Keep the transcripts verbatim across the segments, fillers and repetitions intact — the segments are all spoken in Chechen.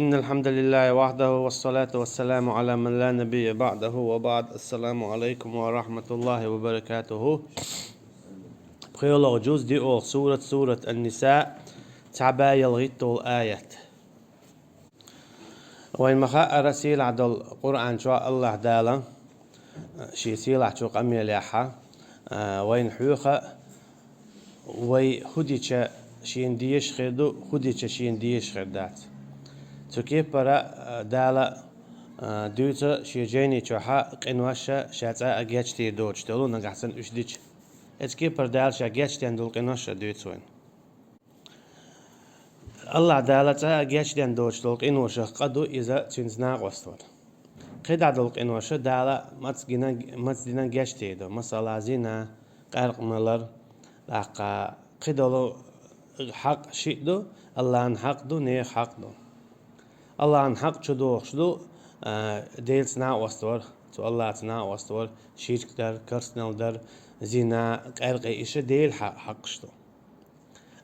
إن الحمد لله وحده والصلاة والسلام على من لا نبي بعده وبعد. السلام عليكم ورحمة الله وبركاته. ПхоьалгӀа жуз, диъолгӀа сурат, сурат Ан-Ниса, цхьа бӀаь ялхитталгӀа аят. Вайна ма хаъара, сийлахь долу Къуръан чохь АллахӀ Дала, Шен сийлахьчу къамелехь, а, вайна хьоьху, вай хӀун дича Шена дезаш хир ду, хӀун дича Шена дезаш хир дац. Цу кепара, а, Дала, а, дуьйцу Шен жайни чохь къинош Ша цкъа а гечдийр доцуш долу, нагахь санна уьш дича. Оцу кепара Дала Ша гечдина долу къинош дуьйцу вайна. АллахӀ Дала цкъа а гечдина доцуш долу къиношах къа ду Иза Цуьнца накъост вар. КхидӀа долу къинош Дала маца гина, маца дина гечдийр ду, масала, зина, къаьркъа малар, тӀаккха кхидолу хьакъ шиъ ду: АллахӀан хьакъ ду, нехан хьакъ ду. АллахӀан хьакъ чудогӀуш ду, а, Делаца накъост вар, цу АллахӀаца накъост вар, ширк дар, керстанал дар, зина, къаьркъа, иштта Делан хьа-, хьакъаш ду.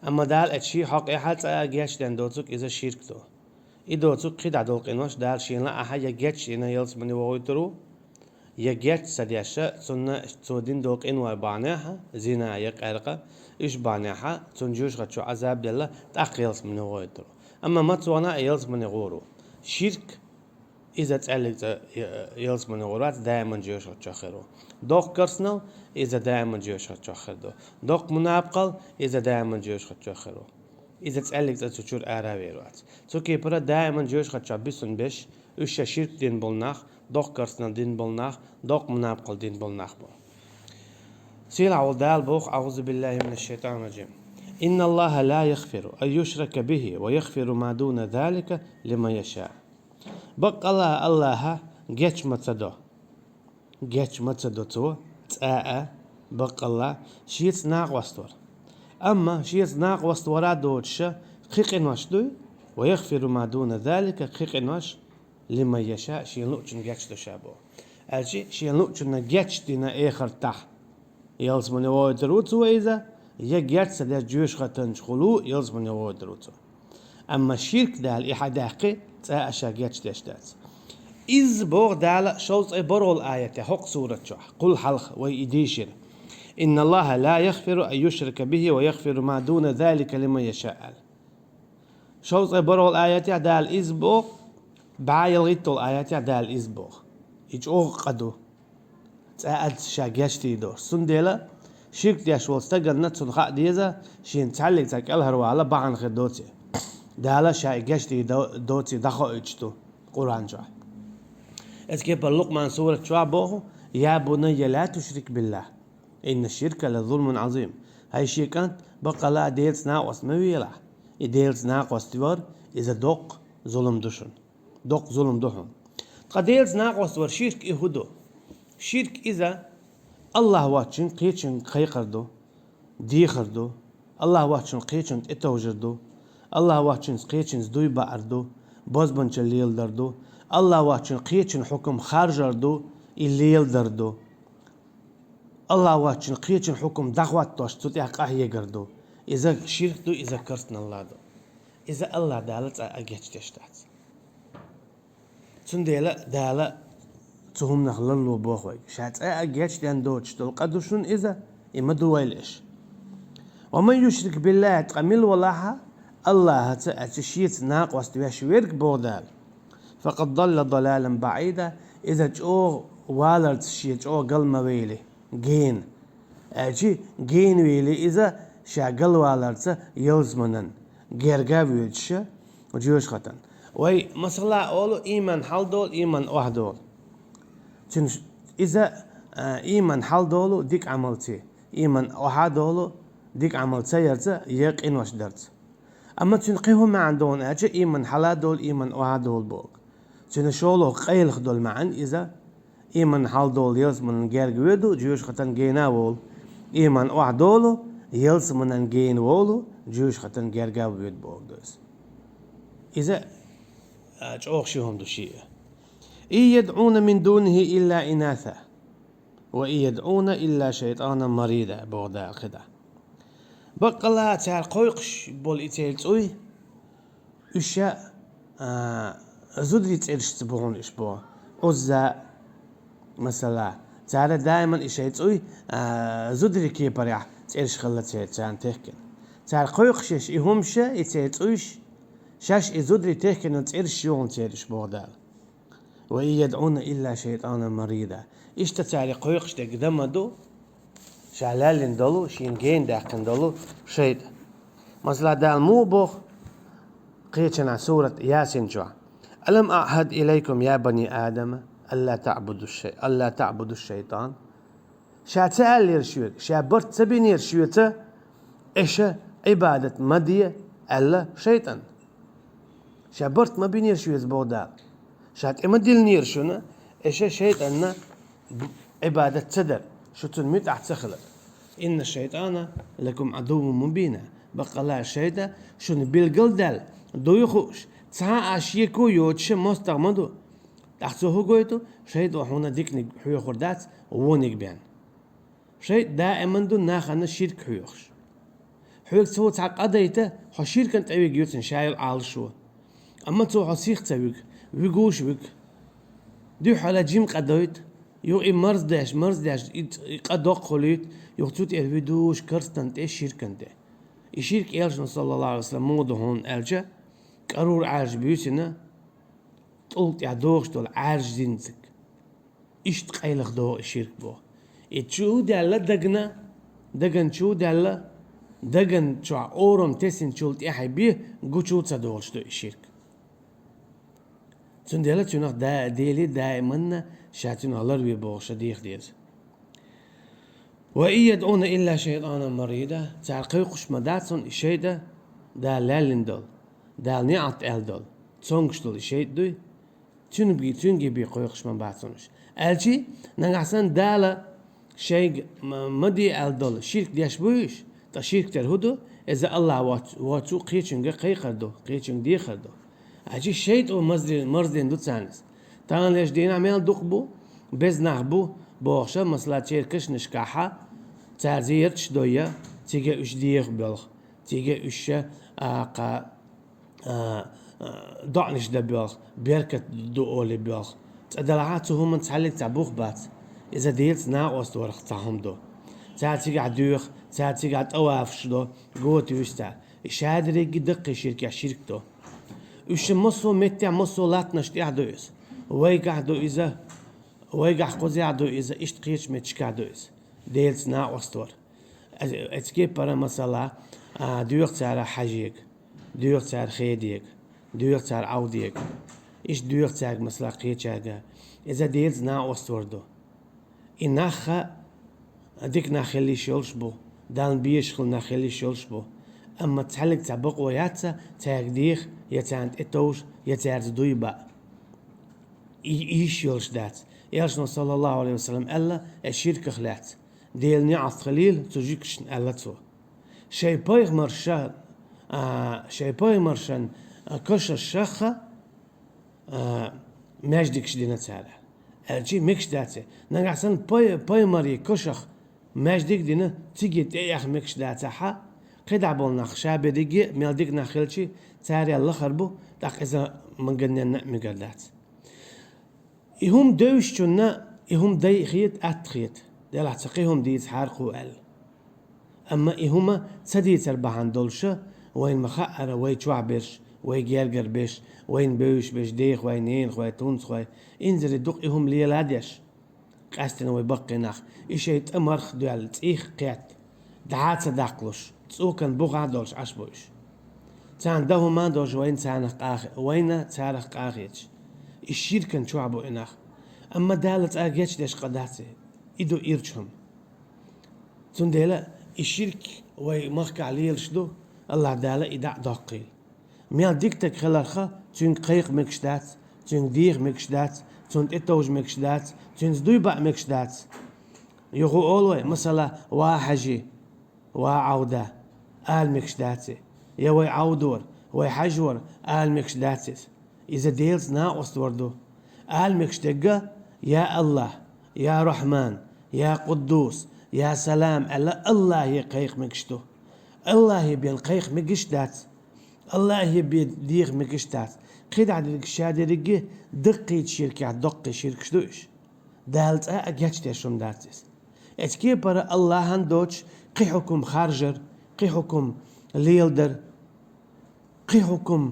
Амма Дала оцу Шен хьокъехь цкъа а гечдина доцург Иза ширк ду. И доцург кхидӀа долу къинош Дала Шена лаахь я гечдина ялсамане вохуьйтур ву, я геч ца деш, цунна цо дина долу къиной бахьанехь, зина я къаьркъа, уьш бахьанехь цунна жоьжахати чу Ӏазаб делла, тӀаккха ялсамане вохуьйтур ву. Амма маца вахана а ялсамане гӀур ву. Ширк, иза цӀаьллиг цкъа ялсамане гӀур вац, даиман жоьжахати чохь хир ву. Доккха керстанал, иза даиман жоьжахати чохь хир ду. Доккха мунапкъал, иза даиман жоьжахати чохь хир ву. Иза цӀаьллиг цкъа цу чуьра ара вер вац. Цу кепара даиман жоьжахати чохь буьсун беш, уьш ша ширк дина болу нах, доккха керстанал дина болу нах, доккха мунапкъал дина болу нах бу. Сийлахь волу Дала боху: أعوذ بالله من الشيطان الرجيم. إن الله لا يغفر أن يشرك به ويغفر ما دون ذلك لمن يشاء. Баккъалла АллахӀа геч ма ца до. Геч ма ца до Цо цкъа а, баккъалла, Шеца накъост вар. Амма Шеца накъост вара доцуш кхин къинош дуй, ويغفر ما دون ذلك, кхин къинош, لمن يشاء, Шена луучунна гечдо Ша боху. Аьлча, Шена луучунна гечдина эхартахь ялсамане вохуьйтур ву цо иза, я геч ца деш жоьжахатин чу хуьлу ялсамане вохуьйтур ву цо. Амма ширк Дала и хьа даьккхи, цкъа а Ша гечдеш дац. Иза боху Дала шовзткъе бархӀолгӀа аятехь хӀокху сурат чохь, кхул хьалха вай и дийшира: إن الله لا يغفر أن يشرك به ويغفر ما دون ذلك لمن يشاء, аьлла. Шовзткъе бархӀолгӀа аятехь Дала иза боху, бӀе ялхитталгӀа аятехь Дала иза боху. И чӀогӀа къа ду. ЦӀа а Ша гечдийр доцуш. Цундела ширк деш волу стаганна цунна хаа деза, шена цхьаьллиг цхьа кӀелхьарвала бахьана хир доций. Дала Ша и гечдийр до-, доций дӀахоуьйтуш ду Къуръан чохь. Оцу кепара Лукъман сурат чохь боху: يا بني لا تشرك بالله إن الشرك لظلم عظيم. ХӀай шен кӀант, баккъалла а Делаца накъост ма велахь. И Делаца накъост вар, иза доккха зулам ду шуна. Доккха зулам ду хьуна. Ткъа Делаца накъост вар, ширк, и хӀун ду? Ширк иза АллахӀ воцчун кхечун кхайкхар ду, дехар ду, АллахӀ воцчун кхечун тӀетовжар ду, АллахӀ воцчунца кхечунца дуй баар ду, бозбунчалла леладар ду, АллахӀ воцчун кхечун хьукам харжар ду, и леладар ду. АллахӀ воцчун кхечун хьукам дӀахӀоттош, цу тӀехь къахьегар ду. Иза ширк ду, иза керстаналла ду. Иза АллахӀ Дала цӀа а гечдеш дац. Цундела Дала цу хӀуманах ларло боху вайга. Ша цӀа а гечден доцуш долу къа ду шуна иза, и ма ду вайла иш. ومن يشرك بالله, ткъа мила валахь а, АллахӀаца, аьлча Шеца накъост веш верг, боху Дала, فقد ضل ضلالا بعيدا, иза чӀогӀа валарца шен чӀогӀа гал ма вели, гена. Аьлча гена вели иза ша галваларца ялсаманан герга а воьдуш, жоьжахатан. Вай масала олу: иман хьалдолу, иман охьадолу. Цуьнан ш-, иза, а, иман хьалдолу дика Ӏамалций, иман охьадолу дика Ӏамал ца ярца я къинош дарца. Амма цуьнан кхин хӀун маьӀна ду аьлча: иман хьала а долу, иман охьа а долу боху. Цуьнан шолгӀа къайлаха долу маьӀна иза: иман хьалдолу, ялсаманан герга воьду, жоьжахатан гена а волу. Иман охьадолу, ялсаманан гена волу, жоьжахатан герга а воьду боху иза. Иза, а, чӀогӀа ши хӀума ду шиъ. إن يدعون من دونه إلا إناثا وإن يدعون إلا شيطانا مريدا, боху Дала кхидӀа. Баккъалла цара кхойкхуш болу и церан цӀуй, уьш ша а, зударий цӀерашца бу хьуна уьш боху. Ӏузза, масала, цара даиман и шайн цӀуй, а, зударий кепарехь цӀераш хилла церан, царна техкина. Цара кхойкхуш еш и хӀумаш, и церан цӀуйш, шаьш и зударий техкина цӀераш ю хьуна церан уьш боху Дала. «Ва ин ядӀуна илла шайтӀанан марида». Иштта цара кхойкхуш дерг дан ма ду, ша лаьллина долу, шена гена даьккхина долу шайтӀа. Масала, Дала муха боху кхечанхьа сурат Ясин чохь: «Алам аъхьад илайкум, я бани Адама, алла таъбуду шай-, алла таъбуду шайтан». Ша ца аьллера шоьга, ша барт ца бинера шоьца, эша Ӏибадат ма де аьлла шайтӀанна. Ша барт ма бинера шоьца боху Дала. Ша тӀе ма диллинера шуна, эша шайтӀанна б-, Ӏибадат ца дар, шу цунна муьтӀахь ца хилар. «Инна шайтана лакум Ӏадуввун мубина». Баккъалла шайтӀа шуна билгал даьлла, дуй хууш, цхьа а шеко йоцуша мостагӀа ма ду. ТӀаккха цо хӀун гойту? ШайтӀа хьуна диканиг хьоьхур дац, вониг бен. ШайтӀа даиман ду нахана ширк хьоьхуш. Хьоьга цо цхьа къа дайта, хьо ширкан тӀе вига юьцун ша йолу Ӏалашо. Амма цо хьо сих ца вига, вигуш вига. Дуьххьала жима къа дойту, юха и марздеш, марздеш, и, и къа доккха хуьлуьйту, юха цу тӀера вуьдуш карстан тӀе, ширкан тӀе. И ширк элчано, саллаллаху Ӏалайхи ва саллам, муха ду хьуна аьлча, кӀарура Ӏаьржа буьйсина, тӀулга тӀехь дохуш долу Ӏаьржа зинциг. Иштта къайлаха догӀу и ширк боху. И чу даьлла дагна, даган чу даьлла, даган чохь орам тесинчул тӀаьхьа бен гучу ца долуш ду и ширк. Цундела цуьнах да-, Дели даиманна ша цуьнах ларве бохуш деха деза. «Ва ин ядӀуна илла шайтӀанан марида», цара кхойкхуш ма дац хьуна и шайтӀа, Дала лаьллина долу, Дала неӀалт аьлла долу, цомгуш долу и шайтӀа дуй. Цуьнан бен, цуьнан бен кхойкхуш ма бац хьуна уьш. Аьлчи, нагахь санна Дала шайга ма, ма де аьлла долу ширк деш буй уьш, ткъа ширк тера хӀун ду? Иза Аллах воц-, воцу кхечуьнга кхайкхар ду, кхечуьнга дехар ду. Аьлчи шайтӀо мазде-, марздина ду царна иза. Таханлерчу дийнахь мел дукха бу, беза нах бу, бохуша, масала, церан кашнашкахьа, цара зераташ дойя, цига уьш деха боьлху, цига уьш, а, кха, а, а, доӀанаш дан боьлху, беркат ду олий боьлху. Цкъа делахьа цу хӀуманца цхьаьллиг цхьа бух бац. Иза Делаца накъост варх цхьа хӀума ду. Цара цигахь доьху, цара цигахь тӀавафаш до, гота юьсу цара. И шадерриге даккхий ширкех ширк ду. Уьш массо а меттехь, массо а латтанаш тӀехь ду иза. Вайгахь ду иза, вайгахь кхузахь ду иза, иштта кхечу метташкахь ду иза. Делаца накъост вар. Эц-, эцу кепара, масала, а, доьху цара хьаьжега, доьху цара хедега, доьху цара Ӏовдега. Иштта доьху цаьрга, масала, кхечаьрга. Иза Делаца накъост вар ду. И нахха дика нах хила йиш йолуш бу, Далла безаш хила нах хила йиш йолуш бу. Амма цхьаьллиг цхьа бакъо яц цаьрга деха, я царна тӀетовжа, я цаьрца дуй баа. И, и йиш йолуш дац. Элчано, саллаллаху Ӏалайхи ва саллам, аьлла, э, ширках лаьцна: «Делан неӀалт хилийла цу жуьгташна», аьлла цо. Шайн пайхамарша, а, шайн пайхамаршан, а, кашашха, а, маьждигаш дина цара. Аьлчи мегаш дац и. Нагахь санна пай-, пайхамарийн кашах маьждиг а дина, цига тӀеэха мегаш дацахьа, кхидӀа болу нах ша берриге а мел дика нах хилчи, царел лахар бу, тӀаккха иза ма-, ганненна а мегар дац. И хӀума девзачунна и хӀума дай хета, атта хета, делахь ца кхин хӀума дийцахьара кху аьлла. Амма и хӀума ца дийцар бахьана долуша, вайна ма хаъара, вай чохь берш, вай гергара берш, вайна бевзаш берш, деха вай, ненаха вай, тунца вай, инзаре дукха и хӀума лела а деш, къаьстина вай баккхий нах, и шайн тӀамарх а доьлла, цӀийх а кхетта, дӀа а ца даккхалуш, цӀокан бухахь а долуш Ӏаш бу уьш. Царна дан хӀума а долуш, вайна царнах къахе-, вайна царах къахеташ. И ширкан чохь бу и нах. Амма Дала цкъа гечдеш къа дац и. И ду ирча хӀума. Цундела и ширк вай махкахь лелаш ду, Аллах Дала и дӀа а доккхийла. Мел дика стаг хиларха, цуьнга кхайкха мегаш дац, цуьнга деха мегаш дац, цунна тӀетовжа мегаш дац, цуьнца дуй баа мегаш дац. Юха олу вай, масала, ва хьаьжи, ва Ӏавда, ала мегаш дац и. Я вай Ӏавдора, вай хьаьжора, ала мегаш дац иза. Иза Делаца накъост вар ду. Ала мегаш дерг: «Я Аллах, я Рахьман, я Къуддус, я Салам», аьлла, Аллахе кхайкха мегаш ду. Аллахе бен кхайкха мегаш дац. Аллахье бе деха мегаш дац. КхидӀа дерг ша дерриге даккхийча ширкех доккхий ширкаш ду уж. Дала цкъа а гечдеш хӀума дац из. Эцу кепара Аллахьан доцуш кхин хӀукам харжар, кхин хӀукам леладар, кхин хӀукам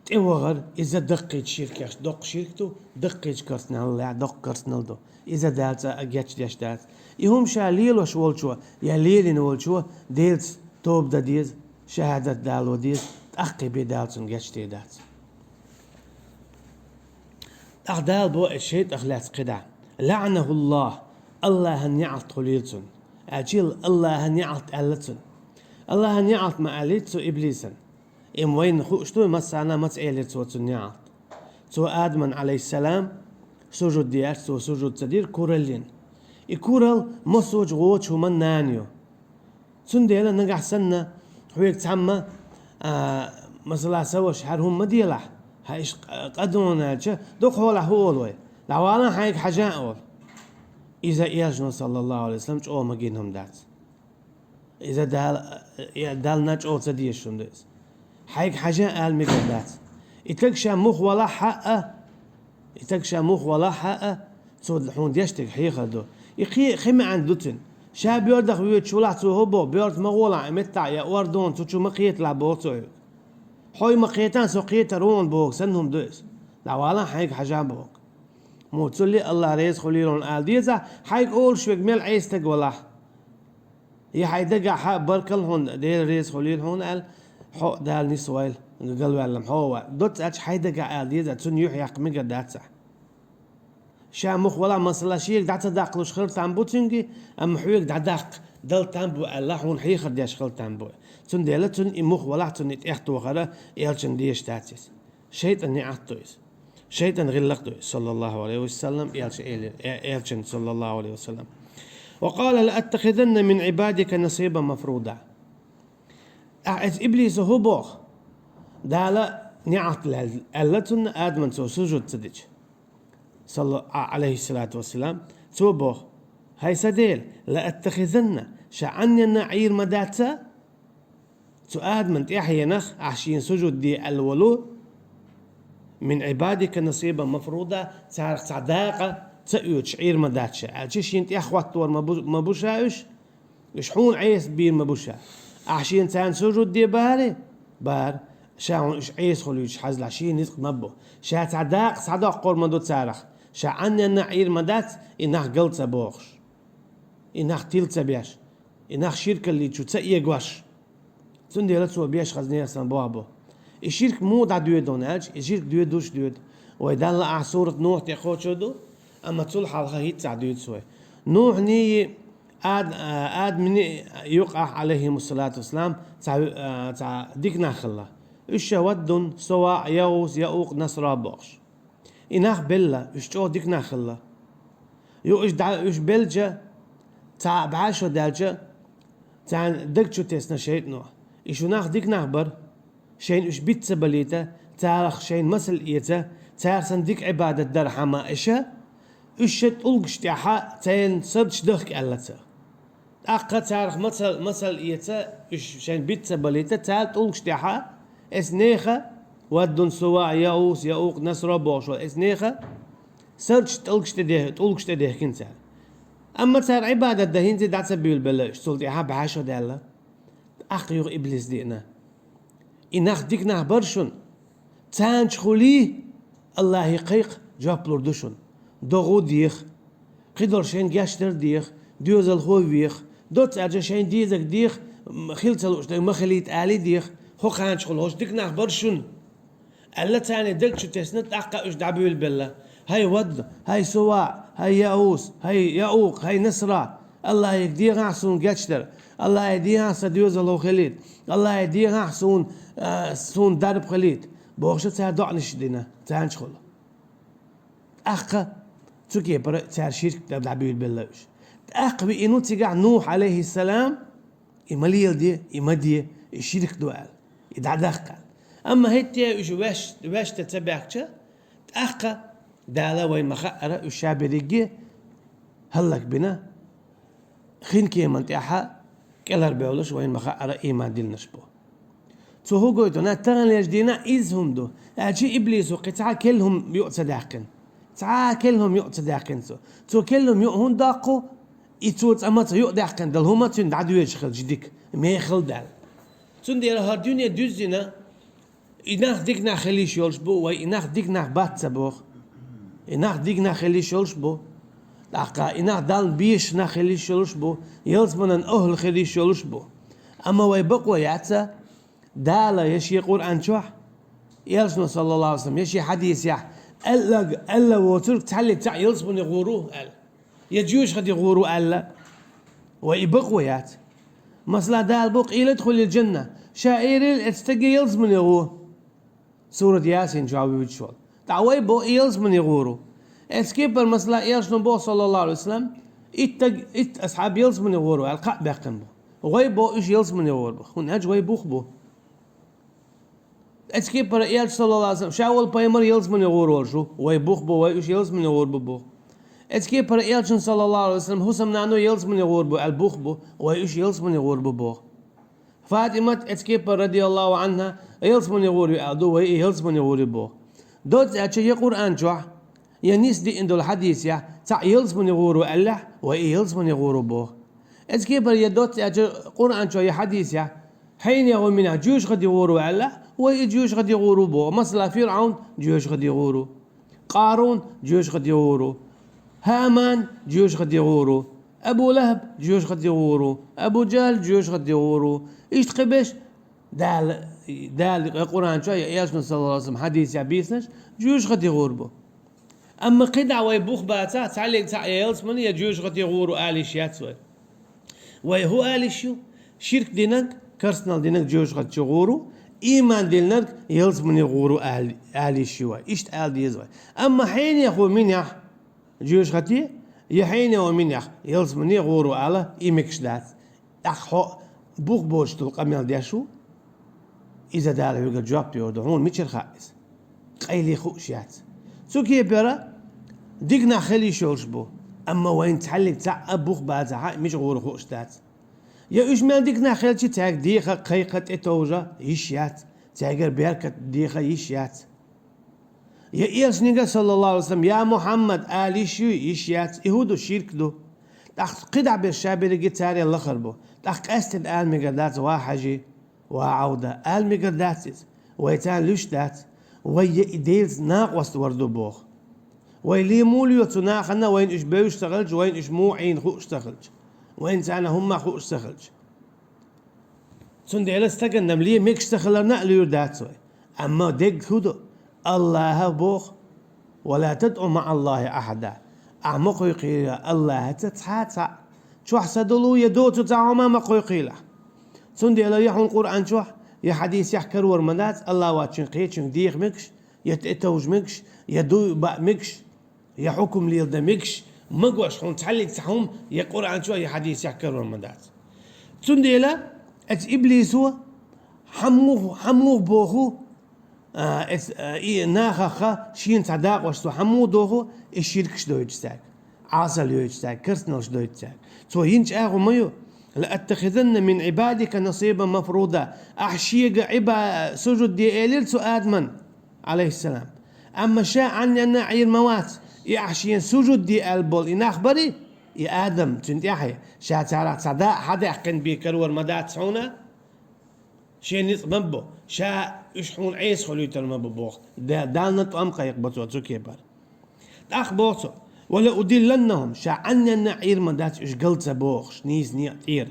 тӀевахар, иза даккхийча ширкех доккха ширк ду, даккхийча керстаналлехь доккха керстанал ду. Иза Дала цкъа а гечдеш дац. И хӀума ша лелош волчо я лелийна волчо Делаца тоба дан деза, шахӀадат дало деза, тӀаккха бен Дала цунна гечдер дац. ТӀаккха Дала боху эцу шайтӀанах лаьцна кхидӀа: «ЛаӀанахуллахӀ», Аллахьан неӀалт хуьлийла цунна. Аьлча Аллахьан неӀалт аьлла цунна. Аллахьан неӀалт ма аьллийта цо иблисан. Амма вайна хууш ду, массарна маца элира цо цунна неӀалт. Цо Адаман, Ӏалайхиссалам, сужуд де аьлча, цо сужуд ца дира кураллина. И куралла массо а гӀочу хӀуман нана ю. Цундела нагахь санна хьоьга цхьамма, а, масала, са ваша, хӀара хӀума ма делахь, хьан иштта къа-, къа ду хьуна аьлча, дукха хьолахь хӀун олу вай? ДӀавалахь хьайга хьажа олу. Иза элчано, саллаллаху Ӏалайхи ва саллам, чӀогӀа ма гина хӀума дац. Иза Дала, э, Далла чӀогӀа ца дезаш хӀума ду иза. Хьайга хьажа ала мегар дац. И таг ша муха валахь а, и таг ша муха валахь а, цо хьуна деш дерг хьехар ду. И кхин, кхин маьӀна ду цуьнан. Ша боьртах воьдуш валахь, цо хӀун боху, боьрта ма гӀолахь, и меттахь я ордон цу чу ма кхеталахь боху цо хьоьга. Хьо и ма кхетахь, со кхетар ву хьуна боху санна хӀума ду иза. ДӀавалахь хьайга хьажа боху. Муха цул а Аллах реза хуьлийла хьуна ала деза, хьайга олуш верг мел Ӏеса стаг валахь. Я хьайн дагахь а баркалла хьуна, Дела реза хуьлийла хьуна аьлла, хьо а Дала нисвойла, галваьлла-м хьо а ван. Доцца аьлча хьайн дагахь ала деза, цунна юьхь яккха мегар дац ахь. Ша муха валахь, масала, шега дӀа ца даккхалуш хила там бу цуьнга, амма хьоьга дӀадаккха дала там бу аьлла, хьуна хьехар деш хила там бу. Цундела цунна и муха валахь, цунна и тӀехтохар элчанна дезаш дац иза. ШайтӀан неӀалт ду иза. ШайтӀан гӀиллакх ду иза, саллаллаху Ӏалайхи ва саллам, элча элира, э, элчанна, саллаллаху Ӏалайхи ва саллам. «Ва къала лааттахизанна мин Ӏибадика насибан мафруда». Ахь эцу иблиса хӀун боху? Дала неӀалт лаьл-, аьлла цунна, Адаман цо сужуд ца дича. Салла-, а-, Ӏалайхиссалату вассалам, цо боху: «ХӀай сан Дела, лааттахизанна, ша Ӏанненна Ӏийр ма дац ца?» Цу Адаман тӀаьхьенах, ахь шена сужуд де аьлла волу, мин Ӏибадика насибан мафруда, царах цхьа дакъа ца оьцуш Ӏийр ма дац ша, аьлча шена тӀеххӀоттор ма бу, ма бу ша уьш, уьш хьуна Ӏеса бийр ма бу ша. Ахь шена царна сужуд де бахьара? Бахьара. Ша хьуна уьш Ӏеса хуьлуьйтуш хьажалахь, шена ницкъ ма бу. Ша цхьа дакъа схьадоккхур ма ду царах. Ша Ӏанненна Ӏийр ма дац, и нах гал ца бохуш. И нах тила ца беш. И нах ширкаллин чу ца эгош. Цундела цо беш хаза нехан санна боху бу. И ширк муха дӀадоьду хьуна аьлча, и ширк доьдуш доьду. Вай Далла ахь сурат Нухь тӀе кхочур ду, амма цул хьалха хӀинцца а дуьйцу вай. Нухьний, Ад-, а, Адамний юкъахь, Ӏалайхимуссалату вассалам, цхьа, а, цхьа дика нах хилла. Уьш ша Ваддун, Суваъ, ЯгӀус, Яукъ, Насра бохуш. И нах белла, уьш чӀогӀа дика нах хилла. Юха уьш дӀа-, уьш белча, цхьа бӀе шо даьлча, царна даг чу тесна шайтӀано. И шу нах дика нах бара. Шайна уьш биц ца балийта, царах шайна масал эца, цара сан дика Ӏибадат дархьама иша, уьш ша тӀулгаш тӀехьа царна сардаш дахка аьлла ца. ТӀаккха царах масал, масал эца, уьш шайн биц ца балийта, цара тӀулгаш тӀехьа, эс неха, Ваддун, Суваъ, ЯгӀус, Яукъ, Насра бохуш волу, эс неха, сардаш тӀулгаш тӀе де-, тӀулгаш тӀе дехкина цара. Амма цара Ӏибадат дан хӀинца дӀа ца буьйлабелла уьш, цул тӀаьхьа бӀе шо даьлла. ТӀаккха юха иблис деана. И нах дика нах бара шуна. Царна чу хуьлий, Аллахье кхайкха, жоп лур ду шуна. ДогӀа деха. Кхидолу шайн гечдар деха, доьзалхо веха. Доцца аьлча шайн дезаг деха, м, хила ца лууш дерг ма хилийта алий деха. ХӀокхарна чу хуьлу, хӀорш дика нах бара шуна. Аьлла, царна даг чу тесна, тӀаккха уьш дӀабуьйлабелла. ХӀай Вадд, хӀай Суваъ, хӀай ЯгӀус, хӀай Яукъ, хӀай Насра, Аллахье дехахь суна гечдар, Аллахье дехахь сан доьзалхо хилийта, Аллахье дехахь суна, а, суна дарба хилийта, бохуша цара доӀанаш дина, царна чу хуьлу. ТӀаккха цу кепара цара ширк дан дӀабуьйлабелла уьш. ТӀаккха веана ву цигахь Нухь, Ӏалайхиссалам, и ма леладе, и ма де, и ширк ду аьлла, и дӀадаккха аьлла. Амма хӀетте уьш ваьш-, ваьшта ца баьхкича, тӀаккха Дала вайн ма хаъара уьш ша берриге хӀаллакбина, хин кеман тӀехьа кӀелхьарбевллаш вайн ма хаъара ийман диллинарш бу. Цо хӀу гойту, на таханлерчу дийнахь изза хӀума ду. Аьлча иблисо кхин цхьа а керла хӀума юкъа ца даьккхина. Цхьа а керла хӀума юкъа ца даьккхина цо. Цо керла хӀума юкъа хӀунда доккху? И цо цкъа ма ца юкъа даьккхина дала хӀума цуьнан дӀадоьжуш хилча дика, мехала даьлла. Цундела хӀара дуьне дуьззина, и нах дика нах хила йиш йолуш бу, вай и нах дика нах бац ца боху. И нах дика нах хила йиш йолуш бу. ТӀаккха и нах Далла безаш нах хила йиш йолуш бу, ялсаманан охӀла хила йиш йолуш бу. Амма вай бакъо яц, Дала я шен Къуръан чохь, элчано, саллаллаху алейхи ва саллям, я шен хьадисехь, аьллаг, аьлла воцург цхьаьллиг цхьаъ ялсамане гӀур ву аьлла. Я жоьжахати гӀур ву аьлла. Вай и бакъо яц. Масала, Дала боху: «Къийла удхулил джанна». Ша элира эцу стаге ялсамане гӀо. Сурат Ясин чохь вуьйцуш волу. ТӀаккха вай боху и ялсамане гӀур ву. Эцу кепара, масала, элчано боху, саллаллаху алейхи ва саллям, итт стаг, итт асхьаб ялсамане гӀур ву аьлла, кхаъ баьккхина бу. Вай боху уьш ялсамане гӀур бу. ХӀунда аьлча вай бух бу. Эцу кепара элча, саллаллаху алейхи ва саллям, ша волу пайхамар ялсамане гӀур волуш ву. Вай бух бу, вай уьш ялсамане гӀур бу боху. Эцу кепара элчан, саллаллаху алейхи ва саллям, хӀусамнано ялсамане гӀур бу аьлла бух бу, вай уьш ялсамане гӀур бу боху. ФатӀимат эцу кепара, радияллаху анхьа, ялсамане гӀур ю аьлла ду, вай и ялсамане гӀур ю боху. Доцца аьлча я Къуръан чохь, я нисдиъна долу хьадисехь, цхьаъ ялсамане гӀур ву аьллехь, вай и ялсамане гӀур ву боху. Эцу кепара я доцца аьлча Къуръан чохь, я хьадисехь, хьенех а минех жоьжахати гӀур ву аьллехь, вай и жоьжахати гӀур ву боху. Масала, ФирӀавн жоьжахати гӀур ву. Къарун жоьжахати гӀур ву. ХӀаман жоьжахати гӀур ву. Абу ЛахӀаб жоьжахати гӀур ву. Абу ДжахӀл жоьжахати гӀур ву. Иштта кхин берш Дала, Дала Къуръан чохь я элчано, саллаллаху алейхи ва саллям, хьадисехь бийцинарш жоьжахати гӀур бу. Амма кхидӀа вай бух бацахь, цхьаьллиг цхьаъ я ялсамане, я жоьжахати гӀур ву ала йиш яц вай. Вай хӀу ала йиш ю? Ширк динарг, керстанал динарг жоьжахати чу гӀур ву, ийман динарг ялсамане гӀур ву ала, ала йиш ю вай. Иштта ала деза вай. Амма хьенех а минех жоьжахати, я хьенех а минех ялсамане гӀур ву ала, и мегаш дац. ТӀаккха хьо бух боцуш долу къамел деш ву, иза Дала хьоьгара жоп лур ду, хьуна мичара хаьа иза? Къайле хууш яц. Цу кепара дика нах хила йиш йолуш бу, амма вайна цхьаьллиг цхьаъ а бух бацахь, мича гӀур ву хууш дац. Я уьш мел дика нах хилча, цаьрга деха, кхайкха, тӀетовжа йиш яц, цаьргара беркат деха йиш яц. Я элчанга, саллаллаху алейхи ва саллям, «Я Мухьаммад» ала йиш юй, йиш яц, и хӀу ду, ширк ду. ТӀаккха кхидӀа берш ша берриге царел лахар бу. ТӀаккха къаьсттина ала мегар дац: «Ва Хьажи, ва Ӏавда», ала мегар дац иза. Вай царна луьйш дац. Вай я и Делаца накъост вар ду боху. Вай лен муха лоьху цу нахана, вайна уьш бевзаш ца хилча, вайна уьш муха Ӏийна хууш ца хилча, вайна царна хӀумма хууш ца хилча? Цундела стагана лен мегаш ца хиларна а луьйр дац вай. Амма дерг хӀу ду? Аллаха боху: «Ва ла тадъу маӀаллахи ахьада». Ахьа ма кхойкхийла Аллахаца цхьа а цхьаъ. Чохь са долу я доцу цхьа хӀума ма кхойкхийла. Цундела я хьуна Къуръан чохь, я хьадисехь карор ма дац Аллах воцчуьнга, кхечуьнга деха мегаш, я тӀетовжа мегаш, я дуй баа мегаш, я хьукум леладан мегаш, магош хьуна цхьаьллиг цхьа хӀума я Къуръан чохь, я хьадисехь карор ма дац. Цундела эцу иблисо хьан мух-, хьан мух боху, а, эц-, а, и нахаха шена цхьа дакъош цо хьан мух доху, и ширкаш дойтуш цаьрга, Ӏасал йойтуш цаьрга, керстаналш дойтуш цаьрга. Цо йина чӀагӀо ма ю: «Ла аттахизанна мин Ӏибадика насибан мафруда». Ахь шега Ӏиба-, сужуд де элира цу Адаман, алейхиссалам. Амма ша Ӏанненна Ӏийр ма вац, и ахь шена сужуд де аьлла болу и нах барий, и Адам, цуьнан тӀаьхье, ша царах цхьа дакъа хьадаьккхина бен карор ма дац хьуна? Шен ницкъ ма бу, ша уьш хьуна Ӏеса хуьлуьйтур ма бу боху. Да-, Далла тӀом кхайкхабо цо цу кепара. ТӀаккха боху цо: «Ва ла удилланнахум», ша Ӏанненна Ӏийр ма дац уьш гал ца бохуш, нийса некъа тӀера.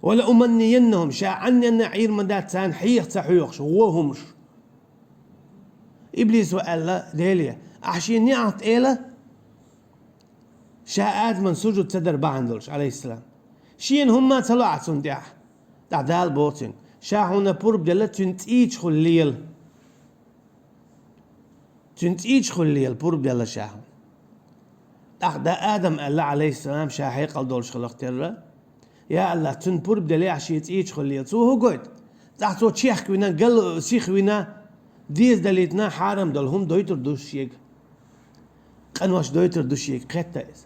«Ва ла уманнияннахум», ша Ӏанненна Ӏийр ма дац царна хьеха ца хьоьхуш, вон хӀумаш. Иблисо аьлла Деле: «Ахь шен неӀалт эла, ша Адаман сужуд ца дар бахьана долуш, алейхиссалам. Шена хӀумма ца ло ахь цунна тӀехь». ТӀаккха Дала боху цуьнга: «Ша хьуна пурба делла, цуьнан цӀийчахула лела. Цуьнан цӀийчахула лела, пурба делла ша хьуна». ТӀаккха да Адам аьлла, алейхиссалам, ша хьекъал долуш хиларх терра: «Я Аллах, цуьнан пурба делла ахь шен цӀийчахула лела. Цо хӀу гойту? ТӀаккха цо чехка вина, гал сиха вина, деза далийтина, хьарам долу хӀума дойтур ду шега. Къинош дойтур ду шега, кхетта иза.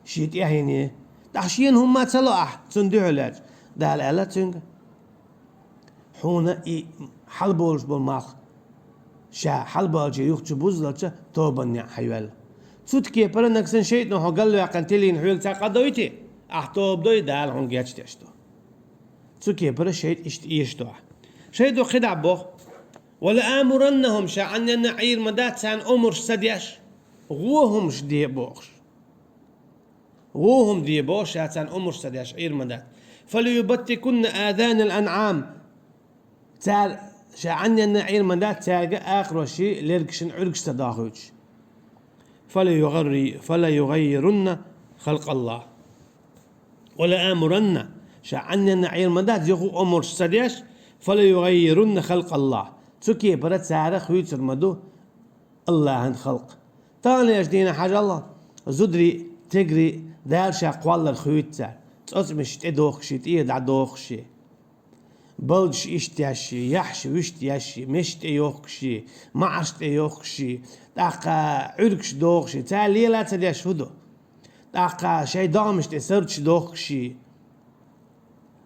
Шен тӀаьхьене. ТӀаккха шена хӀумма ца ло ахь цунна дуьхьал лаьтташ». Дала аьлла цуьнга: Хьуна и хьалболуш болу малх ша хьалбалча юхачу буззалча тобанна неӀ хьайоьлла. Цу кепара нагахь санна шайтӀано хьо галваьккхина тилийна хьоьга цхьа къа дойтий, ахь тоба дой, Дала хьуна гечдеш ду. Цу кепара шайтӀа иштта эшаш ду ахь. ШайтӀа кхидӀа боху: «Ва ла амураннахум», ша Ӏанненна Ӏийр ма дац царна омраш ца деш, гӀо хӀумаш де бохуш. ГӀо хӀума де бохуш, ша царна омраш ца деш, Ӏийр ма дац. «Фала юбаттикунна азанал анӀам». Цара, ша Ӏанненна Ӏийр ма дац цаьрга акхарошший лергашна Ӏуьргаш ца дохуьйтуш. «Фала югӀарри-, фала югӀаййирунна халкъаллах». «Ва ла амуранна», ша Ӏанненна Ӏийр ма дац, юха омраш ца деш, «фала югӀаййирунна халкъаллах». Цу кепара цара хуьйцур ма ду Аллахьан халкъ. Таханлерчу дийнахь хьажал, зударий, тегрий Дала ша кхоллар хуьйцу цара. ЦӀоцкъамаш тӀедохкуш, тӀера дӀадохкуш, балдаш иштта еш, яхьаш вуьшта еш, меш тӀейохкуш, маӀарш тӀейохкуш, тӀаккха Ӏуьргаш дохуш, цара лела ца деш хӀун ду? ТӀаккха шайн догӀмаш тӀе сардаш дохкуш,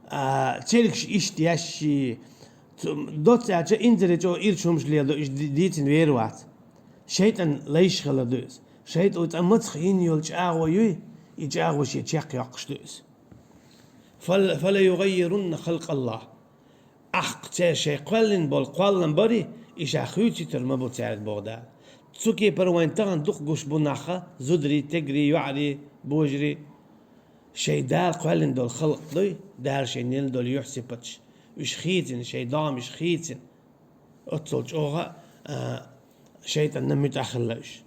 а, цергаш иштта еш, цу-, доцца аьлча, инзаре чӀогӀа ирча хӀумаш леладо, уьш ди-, дийцина вер вац. ШайтӀан лайш хилар ду иза. ШайтӀо цкъа мацах йина йолу чӀагӀо юй, и чӀагӀо шен чекхйоккхуш ду иза. «Фал-, фала югӀаййирунна халкъаллах». Ахь церан шайн кхоьллина болу кхоллам барий, и ша хуьйцуьйтур ма бу цаьрга, боху Дала. Цу кепара вайн тахана дукха гуш бу нах, зударий, тегрий, йоӀарий, божарий. Шайн Дала кхоьллина долу халкъ дуй, Дала шайна елла долу юьхь-сипаташ, уьш хийцина, шайн догӀмаш хийцина, оццул чӀогӀа, а, шайтӀанна муьтӀахь хилла уьш.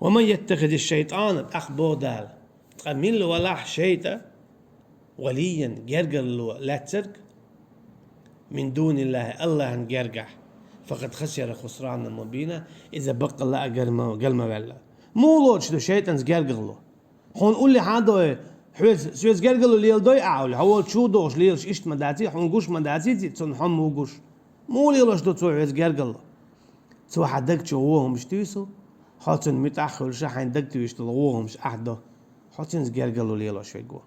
«Ва ман яттахизи шайтӀана», тӀаккха боху Дала, ткъа милла валахь шайтӀа, «валиййан», гергарло лаьцнарг, «мин дуниллахи», Аллахьан гергахь, «факъад хасира хусранан мубина», иза баккъалла а гар ма-, гал ма ваьлла. Муха лоцуш ду шайтӀанца гергарло? Хьуна уллехь а дой, хьоьца, соьца гергарло леладой ахь уллехь, хьо волчу чу дохуш лелаш иштта ма даций, хьуна гуш ма даций, цунна хьо ма ву гуш. Муха лелош ду цо хьоьца гергарло? Цо хьан даг чу гӀо хӀумаш туьйсу, хьо цунна муьтӀахь а хуьлуш, хьайн даг туьйсуш долу гӀо хӀумаш ахь до. Хьо цуьнца гергарло лелош верг ву.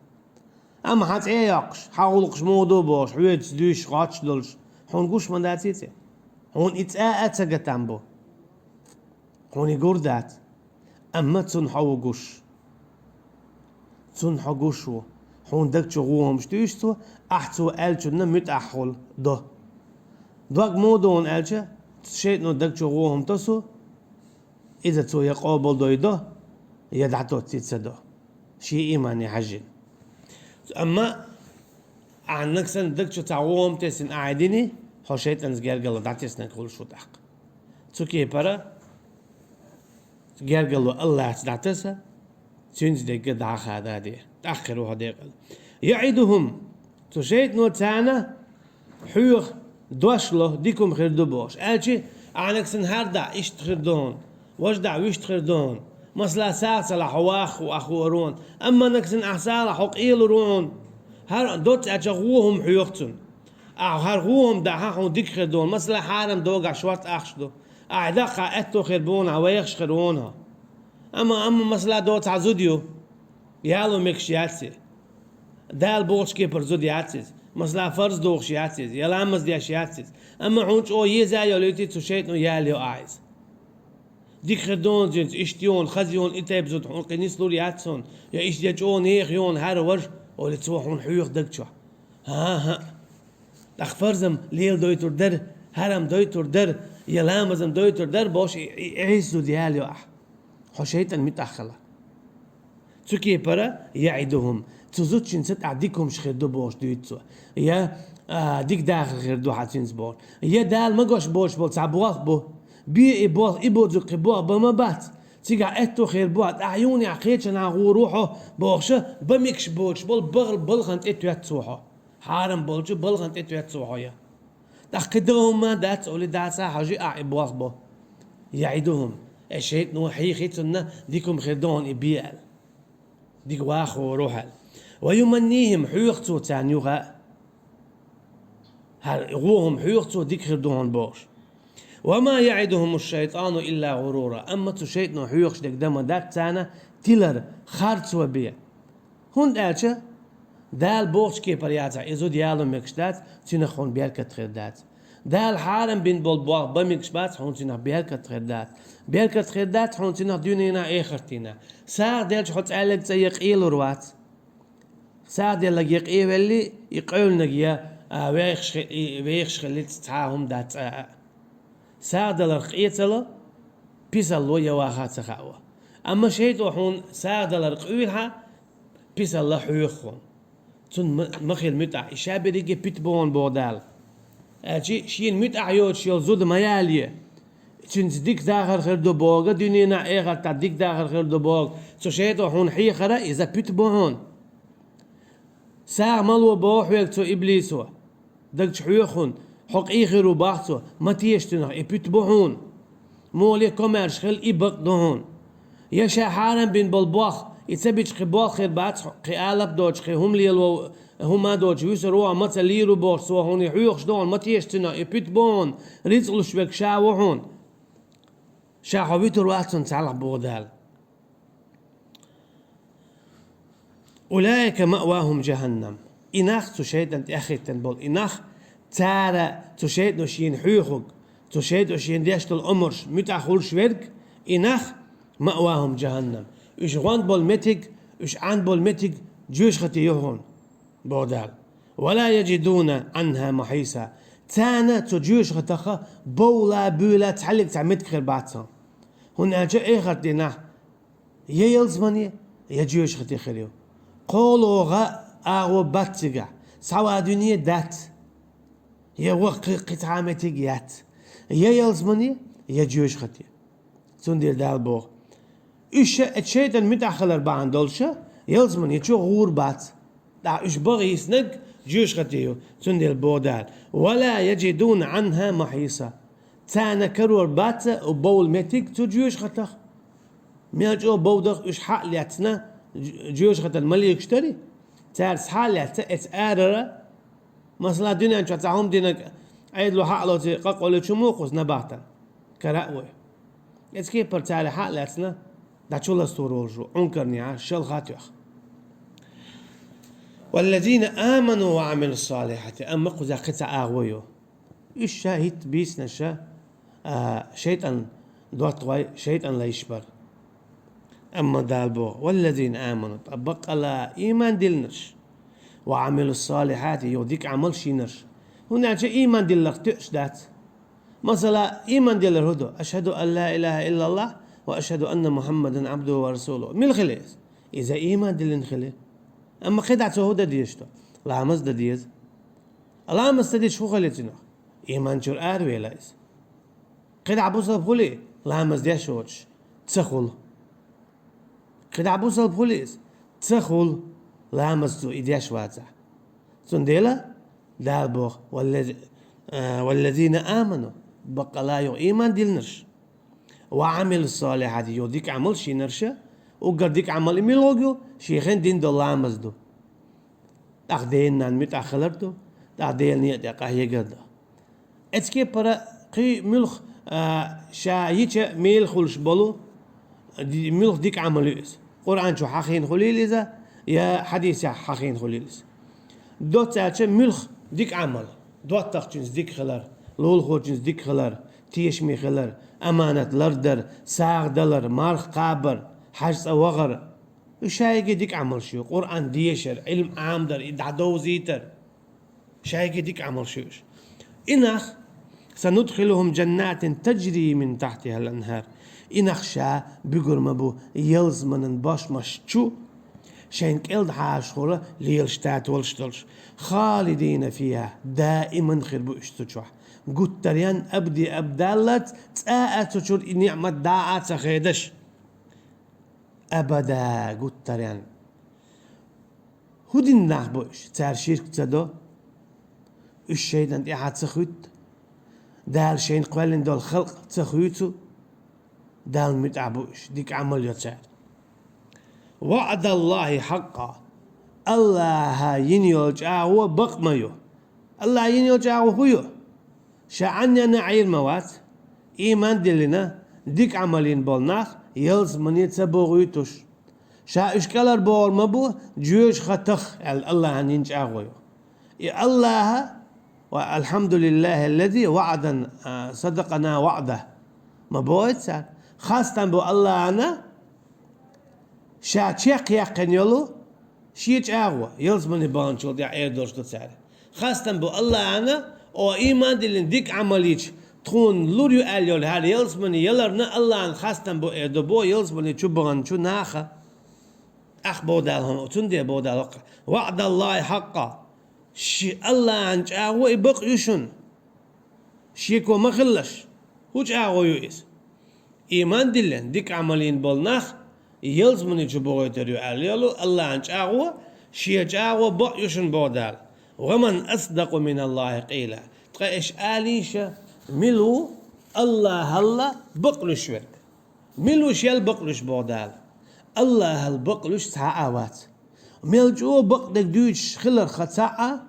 Амма хьан цӀе а йоккхуш, хьан гӀуллакхаш муха ду бохуш, хьоьца дуьйсуш, гӀотташ долуш, хьуна гуш ма даций цо? Хьуна и цӀа а ца гатам бу. Хьуна и гур дац. Амма цунна хьо ву гуш. Цунна хьо гуш ву. Хьуна даг чу гӀо хӀумаш туьйсу цо, ахь цо аьллачунна муьтӀахь хула до. Дог муха ду хьуна аьлча, шайтӀано даг чу гӀо хӀума тосу, иза цо я къобалдойдо, я дӀатоцций ца до. Шен иймане хьаьжжина. Амма ахьа нагахь санна даг чу цхьа гӀо хӀума тесна ахьа дини, хьо шайтӀанца гергарло дӀатеснарг хуьлуш ву тӀаккха. Цу кепара гергарло Аллахьца дӀатаса, цуьнца дерг дӀа а хададе. ТӀаккха хир ву хьо декъала. «ЯӀидухӀум», цу шайтӀано царна хьоьга дош ло, дика хӀума хир ду бохуш. Аьлча, ахьа нагахь санна хӀара дӀа иштта хир ду хьуна, важа дӀа вуьшта хир ду хьуна. Масала, сагӀа ца лахь, хьо ваха ву, ахь хуур ву хьуна. Амма нагахь санна ахь сагӀа лахь, хьо къелур ву хьуна. ХӀара доцца аьлча гӀо хӀума хьоьгу цунна. Ахь хӀара гӀо хӀума дахь, хьуна дика хир ду хьуна. Масала, хьарам догахь шорта ахча ду. Ахь даккхахь аьтто хир бу хьуна, хьан вехаш хир ву хьуна хьо. Амма, амма, масала, доцца хьан зуда ю. Яло мегаш яц иза. Дала бохучу кепара зуда яц иза. Масала, фарз дохуш яц иза, я ламаз деш яц иза. Амма хьуна чӀогӀа еза а йолуьйтий, цу шайтӀано ялайо ахьа иза. Дика хир ду хьуна цуьнца, иштта ю хьуна, хаза ю хьуна, и тайпа зуда хьуна кхин нислур яц хьуна, я иштта я чӀогӀа нехан ю хьуна, хӀара важа, олий цо хьуна хьоьгу даг чохь. ХӀан-хӀа. ТӀаккха фарзам леладойтур дара, хьарам дойтур дара, я ламазам дойтур дара бохуш, и, и, и Ӏийса зуда ялайо ахь. Хьо шайтӀан муьтӀахь хила. Цу кепара яӀидухӀум, цу зудчуьнца тӀехь дика хӀумаш хир ду бохуш дуьйцу цо. Я, а, дика дахар хир ду хьан цуьнца бохуш. Я Дала магош боцуш болу цхьа болх бу. Бе и болх, и бу зуккхи болх бан ма бац. Цигахь аьтто хир бу хьан, тӀаьхьа юханехь кхечанхьа гӀур ву хьо бохуша, бан мегаш боцуш болу бал-, балхана тӀе тоьтту цо хьо. Хьарам болчу балхана тӀе тоьтту цо хьо я. ТӀаккха кхин дан хӀума дац, олий, дӀаса хьожий ахь и болх бо. ЯӀидухӀум. Э, шайтӀано хьийхи цунна, дика хӀума хир ду хьуна и бе аьлла. Дика ваха хуур ву хьо аьлла. Ва юманнихӀим, хьоьху цо царна юха. ХӀара гӀо хӀума хьоьху цо, дика хир ду хьуна бохуш. Ва ма яӀидухӀуму шайтӀану илла гӀурура. Амма цу шайтӀано хьоьхуш дерг дан ма дац царна тилар, харцо бен. ХӀунда аьлча, Дала бохучу кепара яцахь, и зуда яло мегаш дац, цуьнах хьуна беркат хир дац. Дала хьарам бина болу болх бан мегаш бац, хьуна цуьнах беркат хир дац. Беркат хир дац, хьуна цуьнах дуьненахь, эхартийнахь. СагӀа делча хьо цӀаьллаг цӀа я къелур вац. СагӀа деллаг я къевелли, и къевлинарг я, а, вехаш хи-, и вехаш хилли цхьа а хӀума дац цкъа а. СагӀа даларх къе ца ло, писалло я ваха ца хаало. Амма шайтӀо хьуна сагӀа далар къуьйлахь, писалла хьоьху хьуна. Цунна ма, ма хила муьтӀахь, и ша берриге пита бу хьуна боху Дала. Аьлча, шена муьтӀахь йоцуш йолу зуда ма ялае. Цуьнца дика дахар хир ду боху, дуьненахь, эхартахь дика дахар хир ду боху. Цу шайтӀо хьуна хьехара, иза пита бу хьуна. СагӀа ма ло боху хьоьга цу иблисо. Дагчу хьоьху хьуна, хьо къе хир ву боху цо, ма теша цуьнах, и пита бу хьуна. Муха ле комаьрша хила, и бакъ ду хьуна. Я ша хьарам бина болу болх, и ца бича кхин болх хир бац, кхин алап доцуш, кхин хӀума лело, хӀума доцуш вуьсур ву хьо, ма ца лийр ву бохуш, цо хьуна и хьоьхуш ду хьуна, ма теша цуьнах, и пита бу хьуна, рицкъ луш верг ша ву хьуна. Ша хьо вуьтур вац цунна цхьалха боху Дала. «Улаика маъвахум жаханнам». И нах, цу шайтӀан тӀехӀиттина болу и нах, цара цу шайтӀано шена хьоьхург, цу шайтӀано шена деш долу омарш муьтӀахь хуьлуш верг, и нах, маъвахум жаханнам. Уьш гӀоьнна болу меттиг, уьш Ӏан болу меттиг жоьжахати ю хьуна, боху Дала. «Ва ла яжидуна Ӏанха махьиса». Царна цу жоьжахатех бовла, буьйла цхьаьллиг цхьа меттиг хир бац хьуна. ХӀунда аьлча эхартдийнахь я ялсамане, я жоьжахати хир ю. КхоалгӀа агӀо бац цигахь, схьаван дуьне дац. Я ваха кхин, кхин цхьа меттиг яц. Я ялсамане, я жоьжахати. Цундела Дала боху: уьш ша, оцу шайтӀан муьтӀахь хилар бахьана долуш, ялсамане чу гӀур бац. ТӀаккха уьш бан йиснарг жоьжахати ю, цундела боху Дала: «Ва ла яжидуна Ӏанха махьиса». Царна карор бац бовла меттиг цу жоьжахатех. Мел чӀогӀа бовдах уьш хьа а лаьцна, жоьжахатана ма легаш дарий? Цара схьа а лаьцна, эца арара, масала, дуьнен чохь цхьа хӀума динарг Ӏедало хьа а лоций, къакъо лечу муха кхуза набахтана кара а вой. Эца кепара цара хьа а лаьцна, дӀа чу ластор волуш ву, Ӏункарнехьа шалха а тоьхна. «Валлазина аману ва Ӏамилу салихати», амма кхуза кхин цхьа агӀо ю. Уьш ша хӀитта бийцинарш, а, шайтӀан доттагӀой, шайтӀан лайш бара. Амма Дала боху: «Валлазина аману», ткъа баккъала ийман диллинарш, «ва Ӏамилу салихати», юха дика Ӏамалш йинарш. ХӀунда аьлча ийман дилларх тоьаш дац. Масала, ийман диллар хӀун ду? «Ашхаду ан ла илаха иллаллах ва ашхаду анна Мухаммадан абдуху ва расулуху». Мила хили иза? Иза ийман диллина хили. Амма кхидӀа цо хӀун дан дезаш ду? Ламаз дан деза. Ламаз ца дича хӀун хили цуьнах? Ийман чуьра аравела иза. КхидӀа бусалба хуьлий, ламаз деш воцуш, ца хуьлу. КхидӀа бусалба хуьлий иза, ца хуьлу, ламаз цо и деш вацахь. Цундела Дала боху: «Валлази-, а, валлазина аману», баккъала юха ийман диллинарш, «ва Ӏамилу салихати», юха дика Ӏамалш йинарш, уггар дика Ӏамал и муьлхарг ю, шен хен дина долу ламаз ду. ТӀаккха ден-ненан муьтӀахь хилар ду, тӀаккха Делан некъа тӀе къахьегар ду. Эцу кепара кхин муьлха, а, ша йича мела хуьлуш болу, ди-, муьлха дика Ӏамал ю иза. Къуръан чу хьахийна хуьлийла иза, я хьадисехь хьахийна хуьлийла иза. Доцца аьлча муьлха дика Ӏамал, доттагӀчуьнца дика хилар, лулахочуьнца дика хилар, тешаме хилар, аманат лардар, сагӀа далар, марха кхабар, хьаьж цӀа вахар. Уьш шайги дика Ӏамалш ю, Къуръан дешар, Ӏилма Ӏамадар, и дӀадовзийтар. Шайги дика Ӏамалш ю уьш. И нах, «санудхилухум жаннатин таджри мин тахтихал анхар». И нах ша буьгур ма бу ялсаманан бошмаш чу, шайн кӀелда хьажахула лелаш татолаш долуш. «Халидина фиха», даиман хир бу уьш цу чохь. Гуттаренна, абади абадаллац, цкъа а цу чуьра и ниъмат дӀа а ца хедаш. Абада, гуттаренна. ХӀун дина нах бу уьш? Цара ширк ца до? Уьш шайтӀан тӀаьхьа ца хӀуьтту? Дала шайна кхоьллина долу халкъ ца хуьйцу? Далла муьтӀахь бу уьш, дика Ӏамал йо цара. «ВаӀдаллахи хьакъа». Аллаха йина йолу чӀагӀо бакъ ма ю. Аллаха йина йолу чӀагӀо хӀун ю? Ша Ӏанненна Ӏийр ма вац. Ийман диллина, дика Ӏамал йина болу нах ялсамане ца богӀуьйтуш. Ша уьш кӀалхарбовлар ма бу, жоьжахатех, аьлла, Аллахьан йина чӀагӀо ю. И Аллахьа, ва алхьамдулиллахьи ллази ваӀадана, а, садакъана ваӀдахь, ма боху цара. Хастам бу Аллахьана, ша чекхъяьккхина йолу шен чӀагӀо, ялсамане баханчул тӀаьхьа эр долуш ду цара. Хастам бу Аллахьана, о, ийман диллина дика Ӏамал йича, тхуна лур ю аьлла йолу хӀара ялсамане яларна Аллахьана хастам бу эр ду боху ялсамане чу баханчу наха. Ахь боху Дала хьуна, цундела боху Дала хӀокху: «ВаӀдаллахьи хьакъкъа». Ши Аллахьан чӀагӀо и бакъ ю шуна. Шеко ма хилалаш. ХӀун чӀагӀо ю иза? Ийман диллина, дика Ӏамал йина болу нах ялсамане чу бохуьйтур ю аьлла йолу Аллахьан чӀагӀо, шен чӀагӀо бакъ ю шуна боху Дала. «Ва ман асдакъу миналлахьи къийла». Ткъа аша алийша, мила ву Аллахьалла бакълуьйш верг? Мила ву шел бакълуьйш боху Дала? Аллахьалла бакълуьйш цхьа а вац. Мел чӀогӀа бакъдерг дуьйцуш хиларх цхьа а,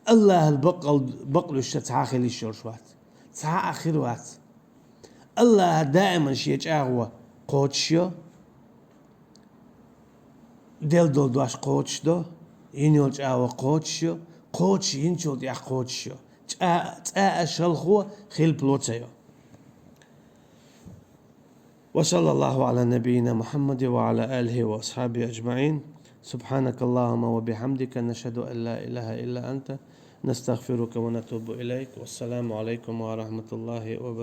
Аллахьалла бакъал-, бакълуьйш цхьа а хила йиш йолуш вац. Цхьа а хир вац. Аллахьа даиман шен чӀагӀо кхочушйо, делла долу дош кхочушдо, йина йолу чӀагӀо кхочушйо, кхочуш йинчул тӀаьхьа кхочушйо. ЦӀа-, цӀа а шалхо хилпало ца йо. وصلى الله على نبينا محمد وعلى آله وأصحابه أجمعين. سبحانك اللهم وبحمدك، نشهد أن لا إله إلا أنت، نستغفرك ونتوب إليك. والسلام عليكم ورحمة الله وبركاته.